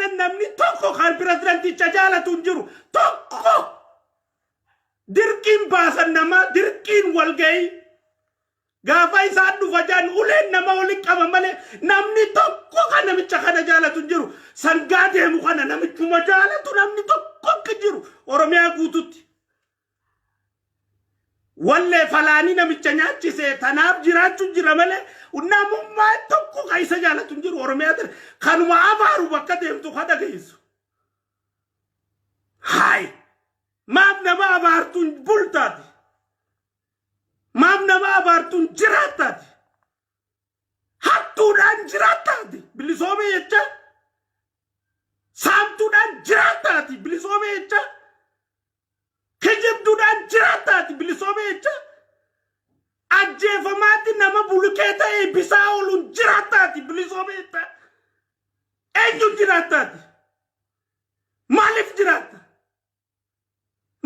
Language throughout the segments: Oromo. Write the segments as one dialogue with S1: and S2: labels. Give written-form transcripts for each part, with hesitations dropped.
S1: kana namni tokko kan pirezidanticha jaalatu hin jiru. Tokko dirqiin baasan namaa, dirqiin walgahii. Gaafa isaan dhufa jaan uleen nama waliin qaba malee namni tokko kan namicha kana jaalatu hin jiru. Sangaa deemu kana namichuma jaalatu namni tokko akka jiru Oromiyaa guututti. Wallee falaanii namicha nyaachise tanaaf jiraachuu jira malee namummaan tokko kan isa jaalatu hin jiru Oromiyaa tana. Kanuma abaaru bakka deemtu kan dhageessu. Haay! Maaf nama abaartuun bultaati? Maaf nama abaartuun jiraattaati? Hattuudhaan jiraattaati? Bilisoome jecha? Saamtuudhaan jiraattaati? Bilisoome jecha? Kijibduudhaan jiraattaati? Bilisoome jecha? Ajjeefamaatti nama bulukee ta'e bisaa ooluun jiraattaati? Bilisoome jecha? Eenyuun jiraattaati? Maaliif jiraatta?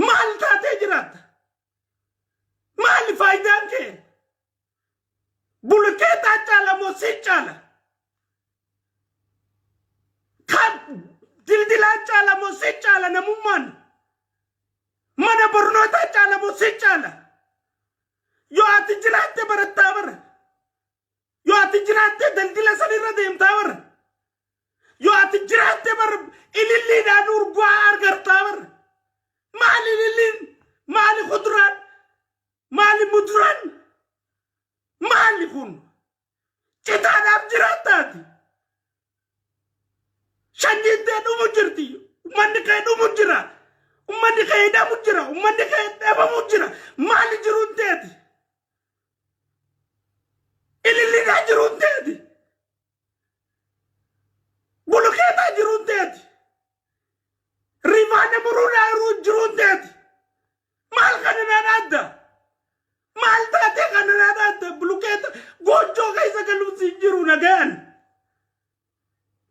S1: Maal taatee jiraatta? Maali faayidaan kee? Bulukeetaa caala moo si caala? Kan dildilaa caala moo si caala namummaan? Mana barnootaa caala moo si caala? Yoo ati jiraatte barattaa bara. Yoo ati jiraatte daldila sanirra deemtaa bara. Yoo ati jiraatte bar ililliidhaan urgaa argartaa bar. Maali ililliin? Maali kuduraan? Maali muduraan? Maali kun? Citaadhaaf jiraattaati. Sanyiin tee dhumu jirti. Uummanni kee dhumu jira. Uummanni kee hidhamu jira. Uummanni kee dhabamu jira. Maali jiruun teeti? Ililliidhaan jiruun teeti? Bulukeetaa jiruun teeti. Rifaana muruudhaa jiruun teeti. Maal kana naan adda? Maal taatee kana naan adda? Bulukeeta goojjoo keessa galuun siin jiru nagayaan.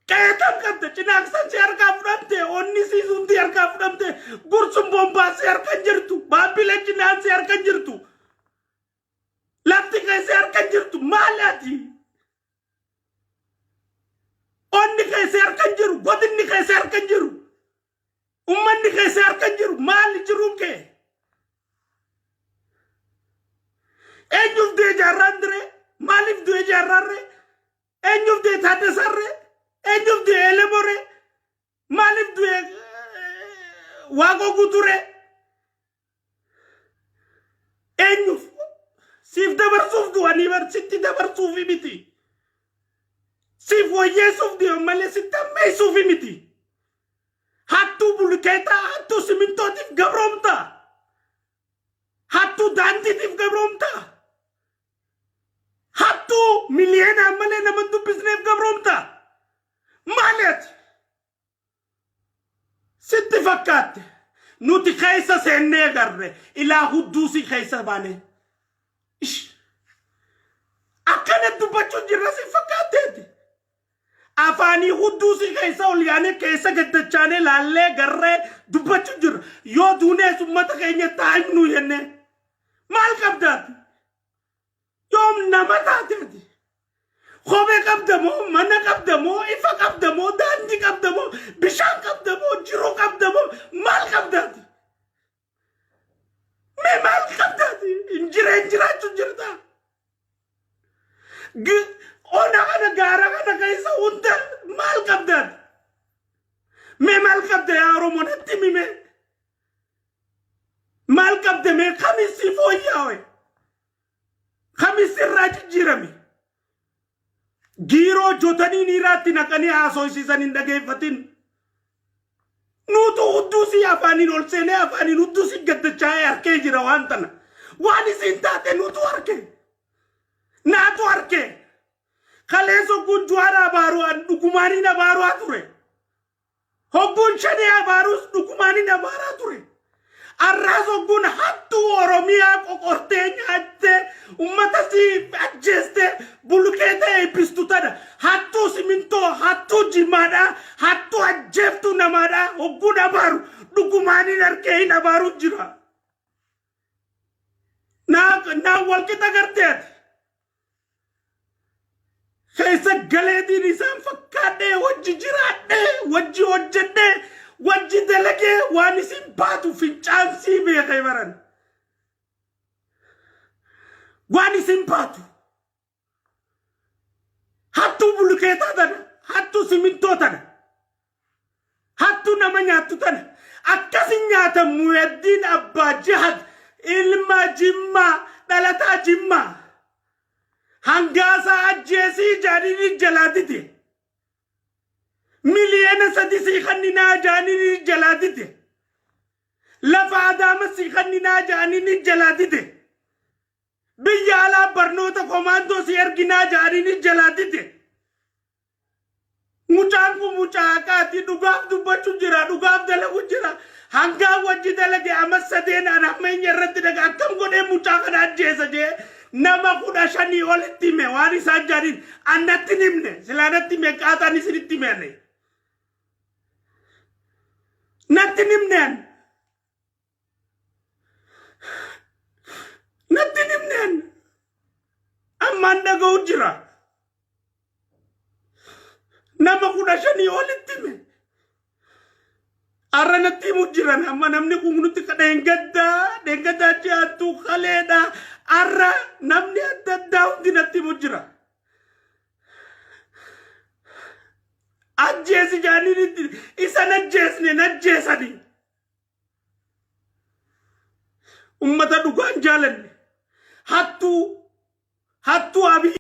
S1: Qeetan qabda, cinaaqsan si harkaa fudhamte, onni siisuun si harkaa fudhamte, gursun bombaa si harka hin jirtu, baabbilee cinaan si harka hin jirtu. Lafti kee si harka hin jirtu, maal ati? Onni kee si harka hin jiru, godinni kee si harka hin jiru. Ummanni kee si harka hin jiru, maali jiruun kee? Eenyuuf du'e jaarraan diree? Maaliif du'e jaarraan ree? Eenyuuf du'e Taaddasaan ree? Eenyuuf du'e Elemoo ree? Maaliif du'e Waaqoo Guutuu ree? Eenyuuf? Siif dabarsuuf du'anii bar sitti dabarsuufi miti. Siif wayyeessuuf du'an malee sitti ammeessuufi miti. Hattuu bulukeetaa, hattuu simintootiif gabroomtaa. Hattuu daandiitiif gabroomtaa. Hattuu miliyeenaan malee nama hin dubbisneef gabroomtaa. Maali ati? Sitti fakkaatte. Nuti keessa seennee agarre ilaa hudduu si keessa baane. Ish. Akkana dubbachuun jirra si fakkaatteeti. Afaanii hudduu si keessa ol yaanee keessa gaddachaanee laallee garree dubbachuu jirra. Yoo duunees uummata keenya taa'imnu jennee. Maal qabdaati? Yoom nama taateeti? Kophee qabda moo mana qabda moo ifa qabda moo daandii qabda moo bishaan qabda moo jiruu qabda moo maal qabdaati? Mee maal qabdaati? Hin jireen jiraachuu jirta. Ona kana gaara kana keessa hunda maal qabdaati? Mee maal qabda yaa Oromoo natti himi mee? Maal qabda mee kamisii fooyyaawe? Kamisii irraa jijjiirame? Giiroo jotanii niiraatti naqanii haasofsiisan hin dhageeffatin. Nuutu hudduu sii afaaniin ol seenee afaaniin hudduu sii gaddachaa'ee harkee jira waan tana. Waan isiin taate nuutu harke. Naatu harke. Kaleessa hogguun Juwaar abaaruu an dhugumaaniin abaaruwaa ture. Hogguun Shanee abaaruus dhugumaaniin abaaraa ture. Arraas hogguun hattuu Oromiyaa qoqortee nyaattee ummata sii ajjeestee bulukeeta eebbistu tana hattuu simintoo, hattuu jimaadhaa, hattuu ajjeeftuu namaadhaa hogguun abaaru dhugumaaniin harkee hin abaaru jira. Naa walqixa gartee ati. Keessa galeetiin isaan fakkaadhee wajji jiraadhee wajji hojjedhee wajji dalagee waan isin baatu fincaansii beekee baran. Waan isin baatu. Hattuu bulukeetaa tana, hattuu simintoo tana, hattuu nama nyaattu tana. Akkasin nyaatan Muheddiin Abbaa Jihad ilma Jimmaa, dhalataa Jimmaa. Hangaasaa ajjeesii jaaniin jalaa dide. Miliyoona 3 sii kanninaa jaaniin jalaa dide. Lafa Adaama sii kanninaa jaaniin jalaa dide. Biyya alaa barnoota komaandoo si erginaa jaaniin jalaa dide. Mucaan kun mucaa haqaati. Dhugaaf dubbachuu jira. Dhugaaf dalagu jira. Hangaa wajji dalage amma sadeen an hammeenya irratti daga akkam godhee mucaa kana ajjeesa jee nama 15 olitti hime waan isaan jaaniin an natti hin himne. Silaa natti hime qaaxaan isinitti hime ani. Natti hin himne an. Natti hin himne an. Ammaan dhaga'u jira. Nama 15 olitti hime. Har'a natti himu jiran amma namni kun nutti dheengaddaa dheengaddaa ji'aattuu kaleedha. Har'a namni adda addaa hundi natti himu jira. Ajjeesi jaaniin isa najjeesne najjeesanii. Ummata dhugaan jaalanne hattuu hattuu Abiy.